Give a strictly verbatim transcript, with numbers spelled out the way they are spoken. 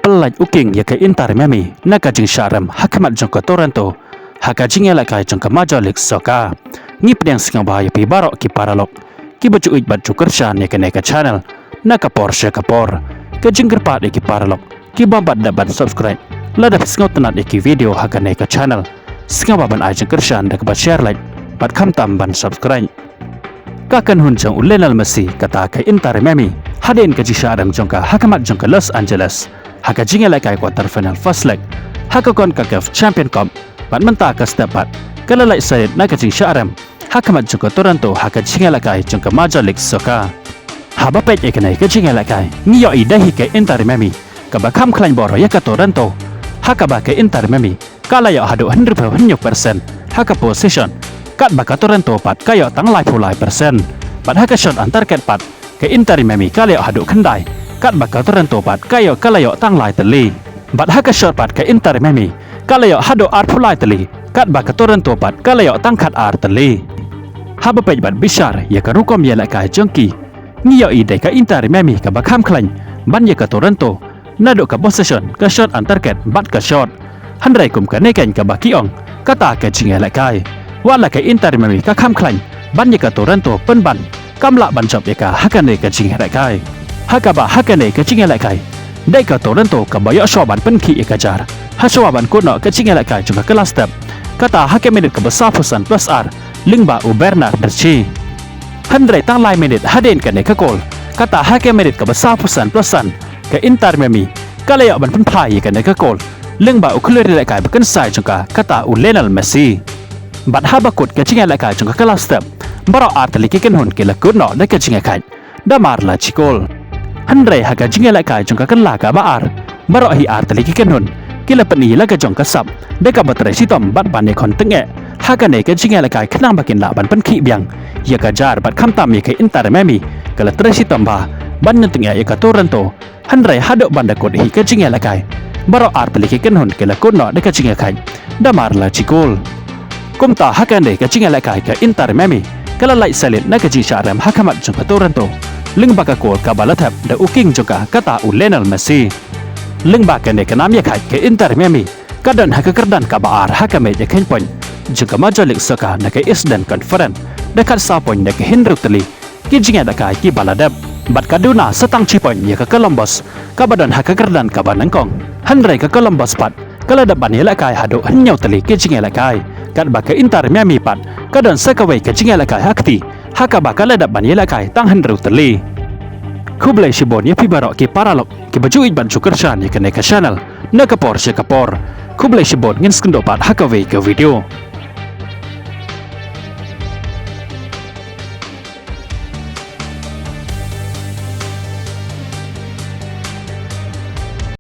pyllait u King ïa ka Inter Miami na ka jingshah rem ha khmat jong ka Toronto ha ka jingïalehkai jong ka Major League Soccer. Ngi pdiang sngewbha ïa phi baroh ki paralok kiba ju ïeit bad ju kyrshan ïa kane ka channel na ka por sha ka por. Ka jingkyrpad ïa ki paralok kiba ym pat dep ban subscribe, lada phi sngewtynnad ïa ki video ha kane ka channel, sngewbha ban ai jingkyrshan da kaba share, like bad khamtam ban subscribe. Ka kynhun jong u Lionel Messi, kata ka Inter Miami, hadien ka jingshah rem jong ka ha khmat jong ka Los Angeles ha ka jingïalehkai quarter final first leg ha ka CONCACAF Champion Cup, bad mynta ka step pat ka la lait sha ïit na ka jingshah rem ha khmat jong ka Toronto ha ka jingïalehkai jong ka Major League Soccer. Haba peit ïa kane ka jingïalehkai, ngi ïohi dei hi ka Inter Miami kaba kham khlaiñ bor ïa ka Toronto, ha kaba ka Inter Miami ka la ïoh haduh hynriewphew hynñiew percent ha ka possession, katba ka Toronto pat ka ïoh tang laiphew lai percent. Bad ha ka shot on target pat, ka Inter Miami ka la ïoh haduh khyndai, katba ka Toronto pat ka ïoh, ka la ïoh tang lai tylli. Bad ha ka shot pat ka Inter Miami ka la ïoh haduh arphew lai tylli, katba ka Toronto pat ka la ïoh tang khatar tylli. Haba peit bad bishar ïa ka rukom ïalehkai jong ki, ngi ïohi dei ka Inter Miami kaba kham khlaiñ ban ïa ka Toronto naduh ka possession, ka shot on target bad ka shot. Hynrei kum kane keiñ kaba ki ong, kata ka jingïalehkai, wat la ka Inter Miami ka kham khlaiñ ban ïa ka Toronto, pynban kam lah ban jop ïa ka ha kane ka jingïalehkai. Ha kaba ha kane ka jingïalehkai, dei ka Toronto kaba ïoh shuwa ban pynkhih ïa ka jar ha shuwa ban kut noh ka jingïalehkai jong ka kylla step, kata ha ka minit kaba sawphew san plus ar, lyngba u Bernard Dechi. Hynrei tang lai minit hadien kane ka kol, kata ha ka minit kaba sawphew san plus san, ka Inter Miami ka la ïoh ban pynphai ïa kane ka kol lyngba u khlur ïalehkai ba kynsai jong ka, kata u Lionel Messi. Bad haba kut ka jingïalehkai jong ka kylla step, baroh ar tylli ki kynhun ki la kut noh da ka jingïakhaid da mar la shi kol. Hynrei ha ka jingïalehkai jong ka kylla kaba ar, baroh hi ar tylli ki kynhun ki la pyni la ka jong ka sap da kaba trei shitom bad ban ïakhun tyngeh ha kane ka jingïalehkai, khnang ba kin lah ban pynkhih biang ïa ka jar, bad khamtam ïa ka Inter Miami ka la trei shitom bha ban ïatyngeh ïa ka Toronto. Hynrei haduh ban da kut hi ka jingïalehkai, baroh ar tylli ki kynhun ki la kut noh da ka jingïakhaid da mar la shi kol. Kumta ha kane ka jingïalehkai, ka Inter Miami ka la lait sha ïit na ka jingshah rem ha khmat jong ka Toronto lyngba ka kol kaba la thep da u King jong ka, kata u Lionel Messi. Lyngba kane ka nam ïakhaid, ka Inter Miami ka don ha ka kyrdan kaba ar ha ka mei ïakhein point jong ka Major League Soccer na ka Eastern Conference da khatsaw point na ka hynriew tylli ki jingïalehkai kiba la dep. Bad ka duna sa tang shi point ïa ka Columbus kaba don ha ka kyrdan kaba nyngkong. Hynrei ka Columbus pat ka la dep ban ïalehkai haduh hynñiew tylli ki jingïalehkai, katba ka Inter Miami pat ka don sa kawei ka jingïalehkai ha kti, ha kaba ka la dep ban ïalehkai tang hynriew tylli. Khublei shibun ïa phi baroh ki paralok kiba ju ïeit bad ju kyrshan ïa kane ka channel na ka por sha ka por. Khublei shibun, ngin sa ïakynduh pat ha kawei ka video.